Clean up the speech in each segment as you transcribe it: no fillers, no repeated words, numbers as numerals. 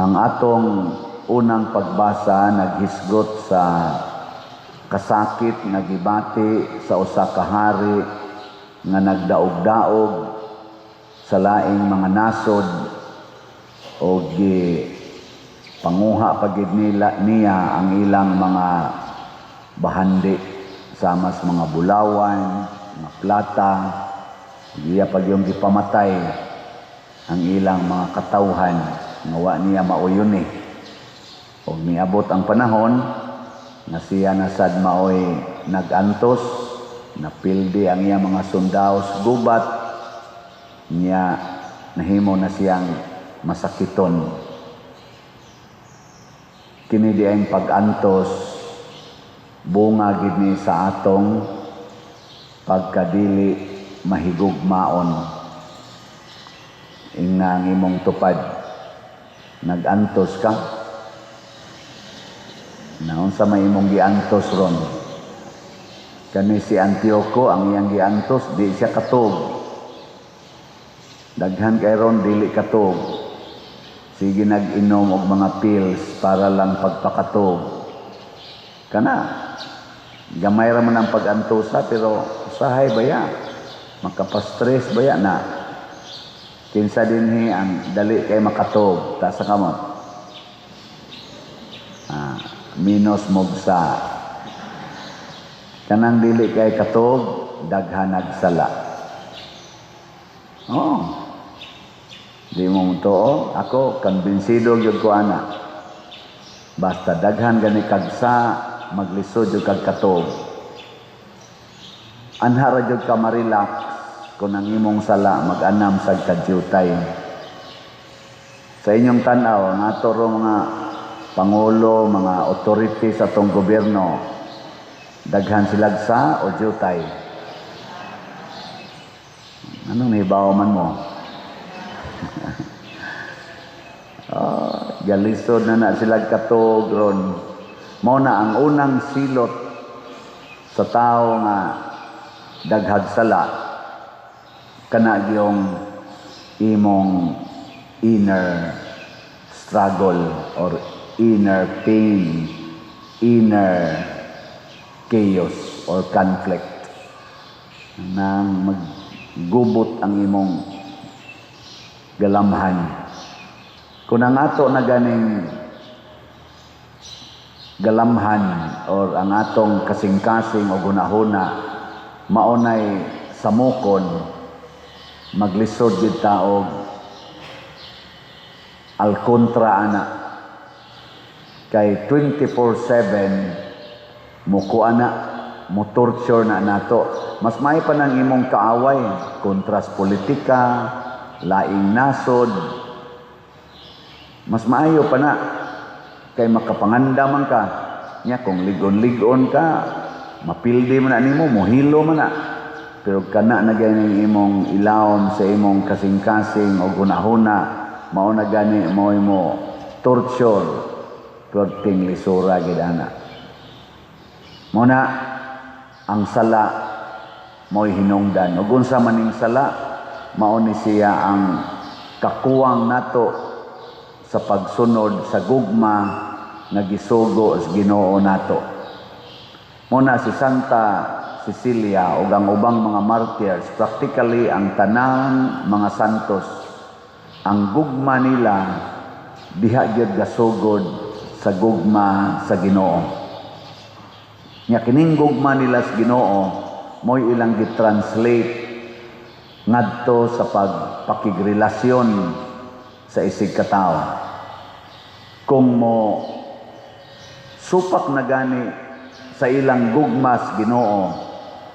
Ang atong unang pagbasa naghisgot sa kasakit nga gibati sa usa ka hari nga nagdaog-daog sa laing mga nasod o gi panguha pa gid nila niya ang ilang mga bahandi sama sa mga bulawan, mga plata, iya pag yung gipamatay ang ilang mga katawhan nga wa niya mauyon eh. Og niabot ang panahon nga siya na sad maoy nag-antos, napildi ang iya mga sundao sa gubat, niya nahimo na siyang masakiton. Kini di ang pag-antos, bunga gid ni sa atong pagkadili mahigugmaon. Ingna ang imong tupad, nag-antos ka? Naunsa may imong giantos ron? Kani si Antioco, ang iyang giantos, di siya katog. Daghan kay ron dili katog. Sige nag-inom og mga pills para lang pagpakatog. Kana gamay ra man ang pag-antosa, pero usahay baya makapa-stress baya na. Kinsa dinhi ang dali kay makatog? Taas sa kamot. Ah, minus mogsa. Kanang dili kay katog, daghan nagsala. Oh. Di mo tuo, ako kumbinsido gyud ko ana. Basta daghan gani kag sa, maglisod jud kag katog. Anha ra jud ka ma-relax kung ang imong sala mag-anam sa kadyutay. Sa inyong tan-aw, nato ro mga pangulo, mga authority sa atong gobyerno, daghan silag sa o jutay? Anong nahibaw man mo? Oh, galisod na na sila katog ron. Mao na ang unang silot sa tao nga daghag sala, kana gyung imong inner struggle or inner pain, inner chaos or conflict. Nang maggubot ang imong galamhan. Kung ang ato na ganing galamhan or ang atong kasing-kasing o gunahuna maunay samukon, maglisod gid ta og alkontra ana, kay 24/7 mukuha na, mo torture na nato. Mas may pa nang imong kaaway kontras politika, laing nasod, mas maayo pa na kay makapanganda man ka nya. Kung ligon-ligon ka, mapildi man na nimo, mohilo man na. Pero kana na gani imong ilawom sa imong kasing-kasing o gunahuna, mao na gani mo imo torture, perting lisura gid ana. Mao na ang sala mo'y hinungdan. Ug unsa maning sala? Mao ni siya ang kakuwang nato sa pagsunod sa gugma nga gisugo sa Ginoo nato. Mao na si Santa Cecilia ug ang ubang mga martyrs, practically ang tanang mga santos, ang gugma nila diha gyud gasugod sa gugma sa Ginoo. Nya kining gugma nila sa Ginoo mo'y ilang gi-translate ngadto sa pagpakigrelasyon sa isig katawo. Kung mo supak na gani sa ilang gugma sa Ginoo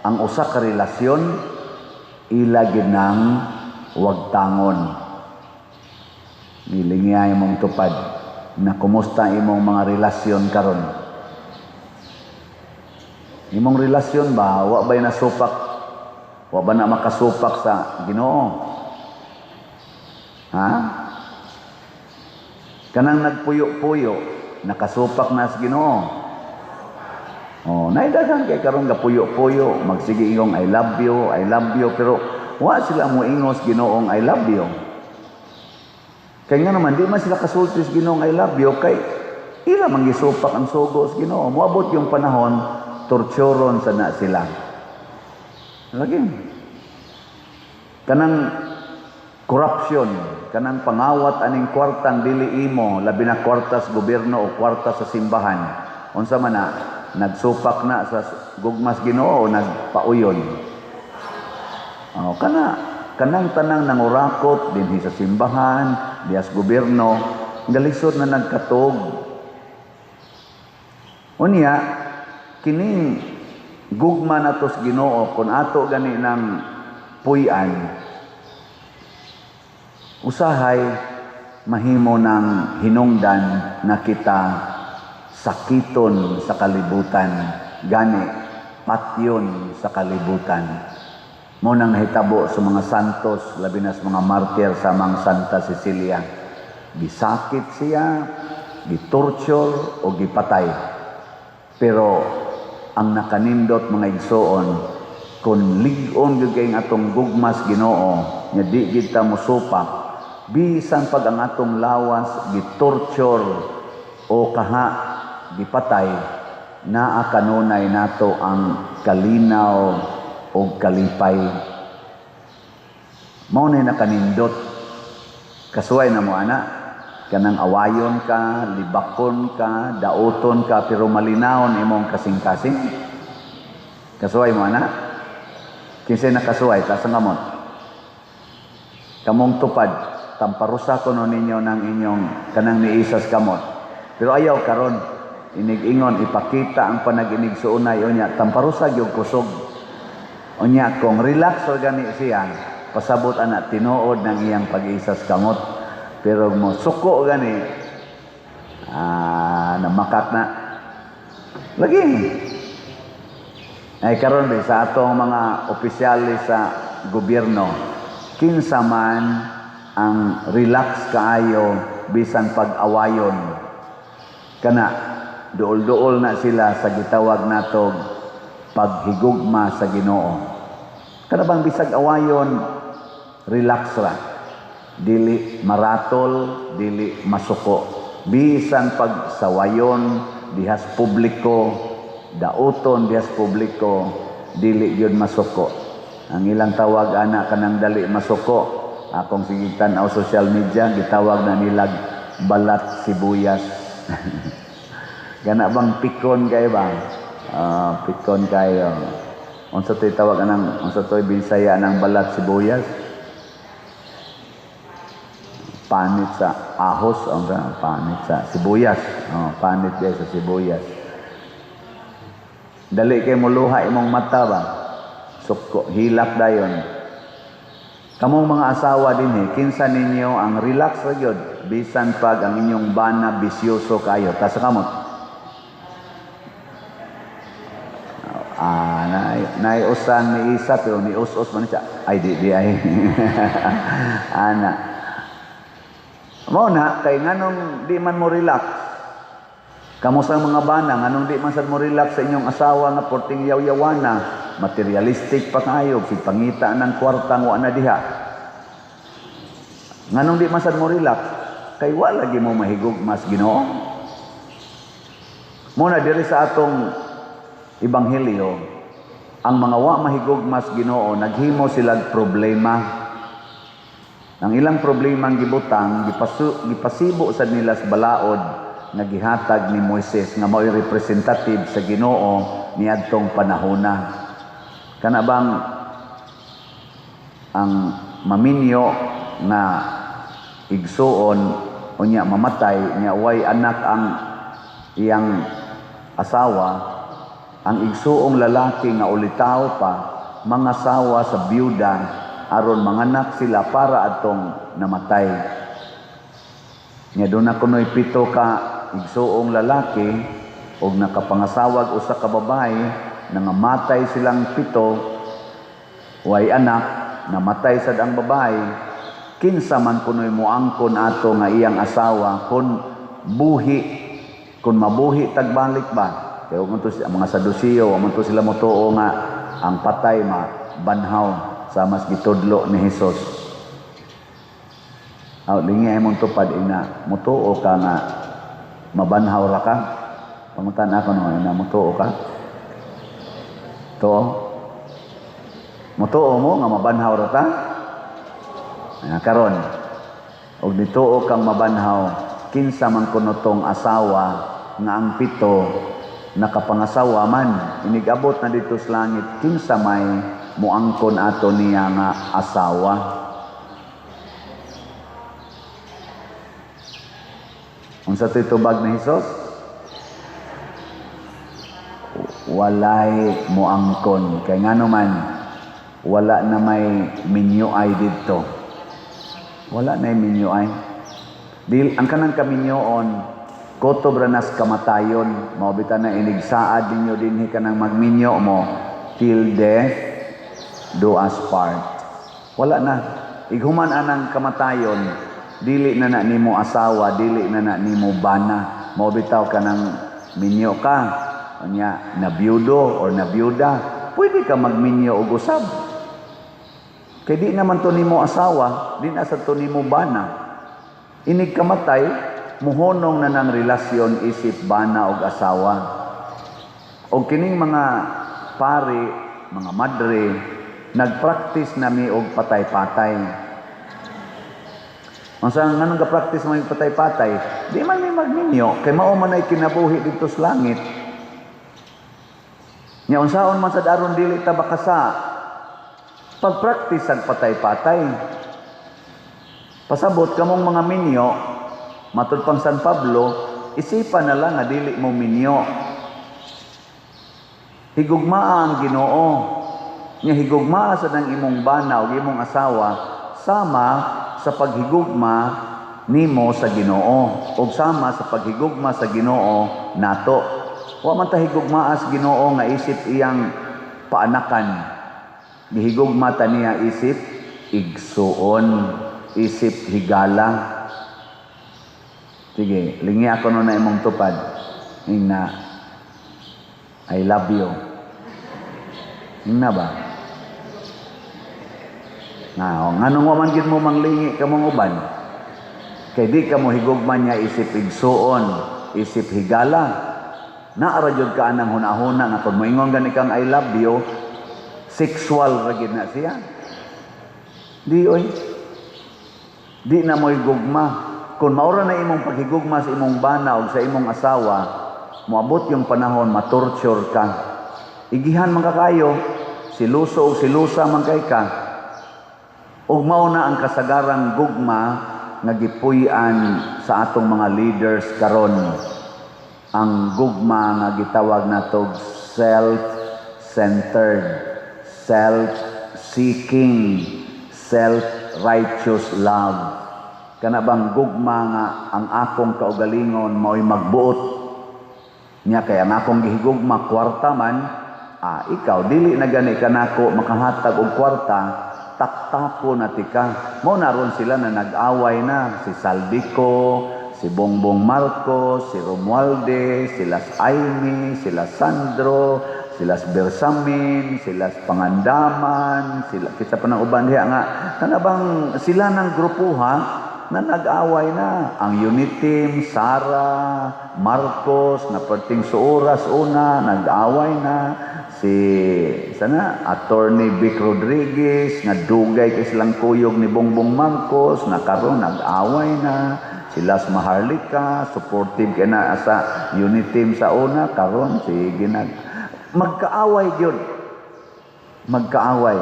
ang usa ka relasyon, ila ginang wagtangon. Gilingya imong tupad na kumusta imong mga relasyon karon. Imong relasyon ba, wa ba'y nasupak? Wa ba na makasupak sa Ginoo? Ha? Kanang nagpuyo-puyo, nakasupak na sa Ginoo? Oh, naidaghan kay karon gapuyo-puyo, magsige ingong "I love you, I love you," pero wa sila mo ingos Ginoong "I love you." Kay nga naman, di man sila kasulti sa Ginoo, "I love you," kay ila man gisupak ang sugo sa Ginoo. Moabot yung panahon, torturon sa na sila. Lagi. Kanang corruption, kanang pangawat aning kwartang dili imo, labi na kwarta sa gobyerno o kwarta sa simbahan. Unsa man na, nagsupak na sa gugmas Ginoo o nagpauyon? Oh, kanang tanang nangurakot dinhi sa simbahan, dihas gobyerno, galisod na nagkatog. Unya, kining gugma nato sa Ginoo, kung ato gani ng puy-an, usahay mahimo ng hinungdan na kita sakiton sa kalibutan, gani patyon sa kalibutan. Mo nang nahitabo sa mga santos, labi na sa mga martir sa mga Santa Cecilia. Gisakit siya, gitorture o gipatay. Pero ang nakanindot, mga igsoon, kung lig-on gyud kay atong gugmas Ginoo nya di gid ta mosupak, bisan pag ang atong lawas gitorture o kaha gipatay, naa kanunay nato ang kalinaw o kalipay. Mao na nakanindot. Kasuway na mo ana, kanang awayon ka, libakon ka, dauton ka, pero malinawon imong kasing-kasing. Kasuway mo ana? Kinsay nakasuway? Taas ang kamot. Kamong tupad, tamparusa ko no ninyo ng inyong kanang niisas kamot. Pero ayaw karon, inig-ingon, ipakita ang panag-inig suunay, unya, tamparusa gyud kusog. Unya, kung relax or gani siya, pasabot ana tinuod ng iyang pag-isas kamot. Pero mo suko gani, namakak na. Lagi. Ay karon ba sa atong mga opisyales sa gobyerno, kinsa man ang relax kaayo bisan pag-awayon? Kana duol-duol na sila sa gitawag natog paghigugma sa Ginoo. Kana bang bisag awayon, relax ra. Dili maratol, dili masuko. Bisan pag sawayon dihas publiko, dauton dihas publiko, dili gyud masuko. Ang ilang tawag ana kanang dali masuko, akong sige tan-aw social media, gitawag na nilag balat sibuyas. Gana bang pikon kayo ba? Ah, pikon kayo. Unsa to'y tawag anang, unsa to'y Bisaya ng balat sibuyas? Panit sa ahos, unsa panit sa sibuyas. Oh, panit kay sa sibuyas. Dali kay muluha imong mata ba? Suko, hilak dayon. Kamong mga asawa dinhi, kinsa ninyo ang relax ra gyud bisan pag ang inyong bana bisyoso kayo? Tas kamot. Ah, nay usan ni isa pero ni us-us man siya. Ay di di ay. Ana. Mao na kay nganong di man mo relax? Kamo sa mga bana, nganong di man sad mo relax sa inyong asawa nga porting yaw-yawana, materialistic pa kayo, sig pangita ng kwarta wa na diha? Nganong di man sad mo relax? Kay wa lagi mo mahigugmas Ginoo. Mo na diri sa atong ebanghelyo, ang mga wa mahigugmas Ginoo naghimo silag problema. Ang ilang problema ang gibutang, gipasibo sad nila sa balaod nga gihatag ni Moises nga mao'y representative sa Ginoo niadtong panahona. Kana bang ang maminyo nga igsuon, unya mamatay nya way anak ang iyang asawa, ang igsuong lalaki nga ulitaw pa mangasawa sa byuda aron manganak sila para atong namatay. Nya doon na kuno'y pito ka igsuong lalaki og nakapangasawag usa ka babae, nangamatay silang pito, way anak, namatay sad ang babae. Kinsa man kuno'y muangkon ato nga iyang asawa kun buhi, kun mabuhi tagbalik ba? Kay ug to mga Saduceo, wa man to sila motuo nga ang patay ma banhaw sa mas gitudlo ni Hesus. Aw, lingi ay mong tupad ina, mutuo ka nga mabanhaw ra ka. Pangutan ako no, ina, mutuo ka? Tuo? Mutuo mo nga mabanhaw ra ta? Ay, karon, og nituo kang mabanhaw, kinsa man kuno tong asawa nga ang pito nakapangasawa man, inigabot na dito sa langit, kinsa may muangkon ato niya nga asawa? Unsa to'y tubag ni Hesus? Walay muangkon. Kay ngano man, wala na may minyo ay didto. Wala na may minyo ay. Dil, ang kanang kaminyoon, kotob ra nas kamatayon. Mao bitaw na inigsaad ninyo dinhi kanang magminyo mo, till death do us part. Wala na. Ighuman anang kamatayon, dili na na nimo asawa, dili na na nimo bana. Mao bitaw kanang minyo ka, unya nabiyudo or nabiyuda, pwede ka magminyo og usab. Kay di naman to nimo asawa, di na sa to nimo bana. Inig kamatay, muhonong na ng relasyon isip bana og asawa. Og kining mga pari, mga madre, nagpractice nami og patay-patay. Unsa nganong ga-practice mo yung patay-patay? Di man mi magminyo kay mao man ay kinabuhi didto sa langit. Nya unsaon man sad aron dili ta bakasa? Pag-practice ang patay-patay. Pasabot kamong mga minyo, matud pang San Pablo, isipan na lang nga dili mo minyo. Higugmaa ang Ginoo. Nya higugmaa sad ang imong bana ug imong asawa sama sa paghigugma nimo sa Ginoo ug sama sa paghigugma sa Ginoo nato. Wa man ta higugmaa sa Ginoo nga isip iyang paanakan. Gihigugma ta niya isip igsuon, isip higala. Sige, lingi ako no na imong tupad. Ingna, I love you. Ingna ba? Nga, o, nganong wa man gid mo manglingi kamong uban? Kay di ka mo higugma niya isip igsuon, isip higala. Naara jud ka anang hunahuna nga kung moingon gani kang I love you, sexual ra gid na siya. Di oy. Di na mo'y gugma. Kung maura na imong paghigugma sa imong bana o sa imong asawa, moabot yung panahon matorture ka. Igihan man ka kayo, siluso o silusa man kay ka. Ug mao na ang kasagarang gugma nga gipuy-an sa atong mga leaders karon. Ang gugma nga gitawag natog self-centered, self-seeking, self-righteous love. Kana bang gugma nga ang akong kaugalingon mao'y magbuot niya kay ang akong gihigugma kwarta man, ikaw dili na gani kanako makahatag og kwarta, taktapo na tika. Mao na ron sila na nag-away na si Zaldy Co, si Bongbong Marcos, si Romualdez, sila Imee, sila Sandro, sila Bersamin, sila Pangandaman, sila kita pa ng uban diha nga kana bang sila ng grupuha na nag-away na. Ang UniTeam, Sara, Marcos, na perting suoras una, nag-away na. Si sana Attorney Vic Rodriguez nga dugay kay silang kuyog ni Bongbong Marcos na karon nag-away na. Sila sa Maharlika, supportive kay na sa UniTeam sa una, karon sige nag magkaaway gyud. Magkaaway.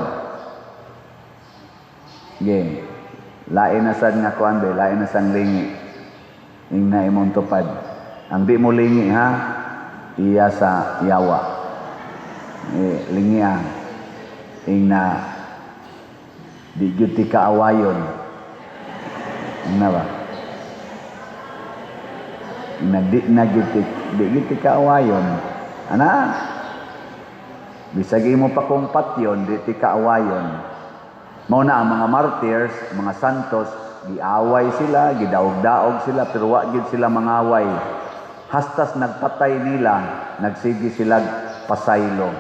Ge. Lain na sad nga kuan be, lain na sang lingi. Ingna imong tupad. Ang di mo lingi ha, iya sa yawa. Lingi ah. Ingna di gyud ti kaawayon. Ingna ba? Ingna di na gyud ti, di gyud ti kaawayon. Ana? Bisag imo pa kong patyon, di ti kaawayon. Mao na ang mga martyrs, mga santos, giaway sila, gidaog-daog sila, pero wa gyud sila mangaway. Hastas nagpatay nila, nagsige sila pasaylo.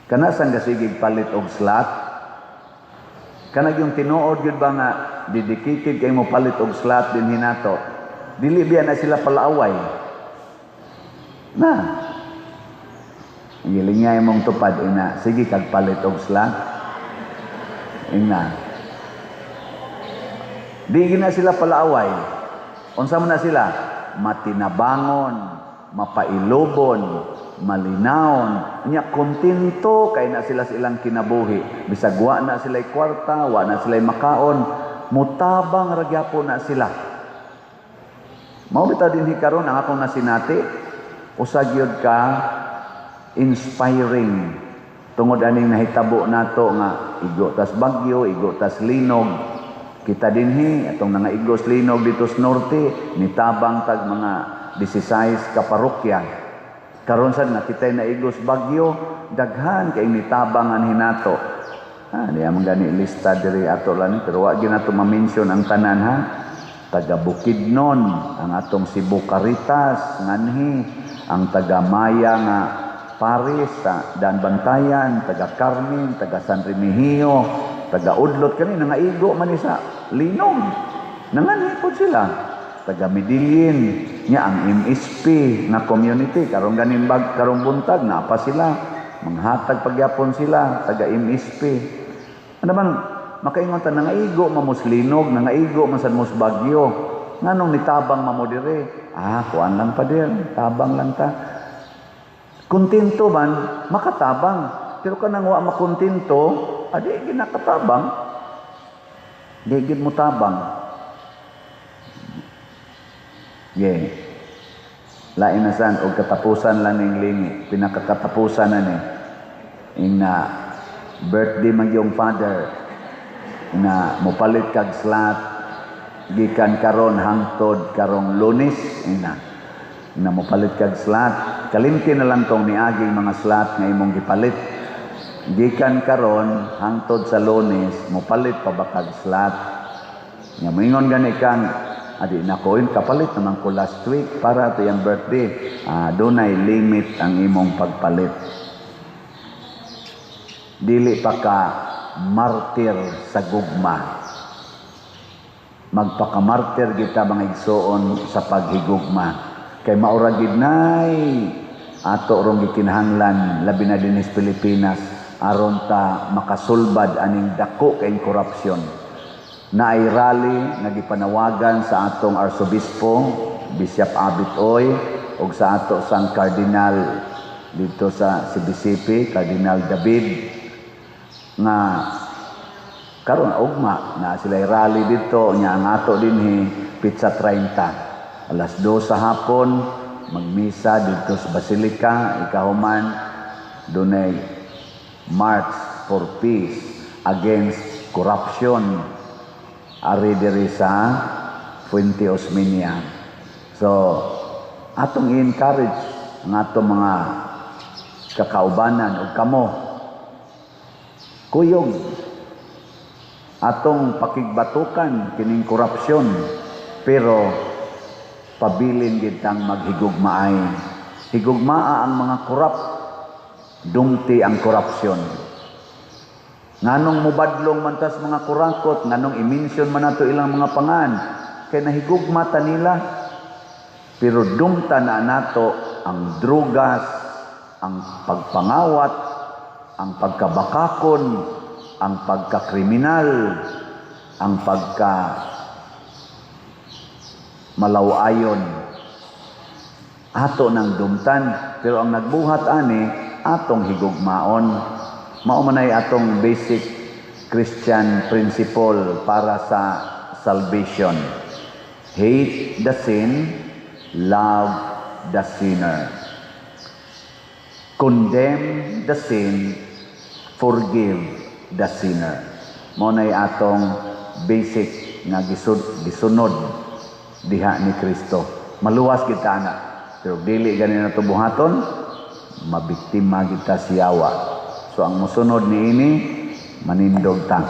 Kana sang gasigig palit og slot? Kanang yung tinuod gyud ba nga dedicated kay mo palit og slot dinhi nato. Dili biya na sila palaaway. Na. Giling mong tupad ina, sige kag palit og slot. Ina. Di gina sila palaaway. Unsa man na sila? Matinabangon, mapailobon, malinawon, nya kontento kay na sila sa ilang kinabuhi. Bisag wa na sila kwarta, wa na sila makaon, mutabang ra gyapon na sila. Mao bitaw dinhi karon ang akong nasinati, usa gyud ka inspiring tungod aning nahitabo nato nga igo tas bagyo, igo tas linog. Kita dinhi atong nangaigo sa linog dito sa norte, nitabang tag mga 16 ka parokya. Karon sad nga kita'y naigos bagyo, daghan kay nitabang anhi nato. Ah, di man gani lista diri ato lang, pero wa gyud nato ma-mention ang tanan ha. Taga Bukidnon, ang atong Cebu Caritas nganhi, ang taga Maya nga Paris sa Daanbantayan, taga Carmen, taga San Remigio, taga Udlot kani nangaigo man ni sa linog. Nanganhi pod sila. Taga Medellin, nya ang MSP nga community karong ganin bag karong buntag naa pa sila, manghatag pagyapon sila taga MSP. Ano man makaingon ta, nangaigo man mos linog, nangaigo man sad mos bagyo. Nganong nitabang man mo dire? Ah, kuan lang pa dir, tabang lang ta. Kontento man makatabang, pero kanang wa makontento, adi gid nakatabang. Di gid mo tabang. Yeah. Lain na san og katapusan lang ning lingi, pinakakatapusan na ni. Ing na birthday man yung father na mopalit kag slot gikan karon hangtod karong Lunes, ina na mopalit kag slot, kalimti na lang tong niaging mga slot nga imong gipalit gikan karon hangtod sa Lunes, mopalit pa ba kag slot? Nga moingon gani kang, adi na ko, kapalit naman ko last week para to yung birthday. Ah, dunay limit ang imong pagpalit. Dili pa ka martir sa gugma. Magpakamartir kita, mga igsoon, sa paghigugma. Kay maura gid nay ato rong gikinahanglan, labi na dinhi sa Pilipinas, aron ta makasulbad aning dako kay korupsyon. Naay rally nga gipanawagan sa atong Arsobispo Bishop Abit Oy ug sa ato sang Cardinal dito sa CBCP, Cardinal David, nga karon ugma na sila rally dito. Nya ang ato dinhi petsa 30, alas 2 sa hapon, magmisa dito sa Basilica, ikahuman dunay March for Peace against Corruption ari diri sa Fuente Osmeña. So atong i-encourage ang atong mga kakaubanan ug kamo, kuyog atong pakigbatukan kining korupsyon, pero pabilin gid tang maghigugmaay. Higugmaa ang mga korap, dumti ang korupsyon. Nganong mubadlong man tas mga kurakot, nganong i-mention man nato ilang mga pangan, kay nahigugma ta nila. Pero dumta na nato ang drugas, ang pagpangawat, ang pagkabakakon, ang pagkakriminal, ang pagka malawayon. Ato nang dumtan, pero ang nagbuhat ani atong higugmaon. Mao man ay atong basic Christian principle para sa salvation. Hate the sin, love the sinner. Condemn the sin, forgive the sinner. Mao nay atong basic nga gisunod diha ni Kristo. Maluwas kita ana. Pero dili gani nato buhaton, mabiktima kita sa yawa. So ang mosunod niini, manindog ta.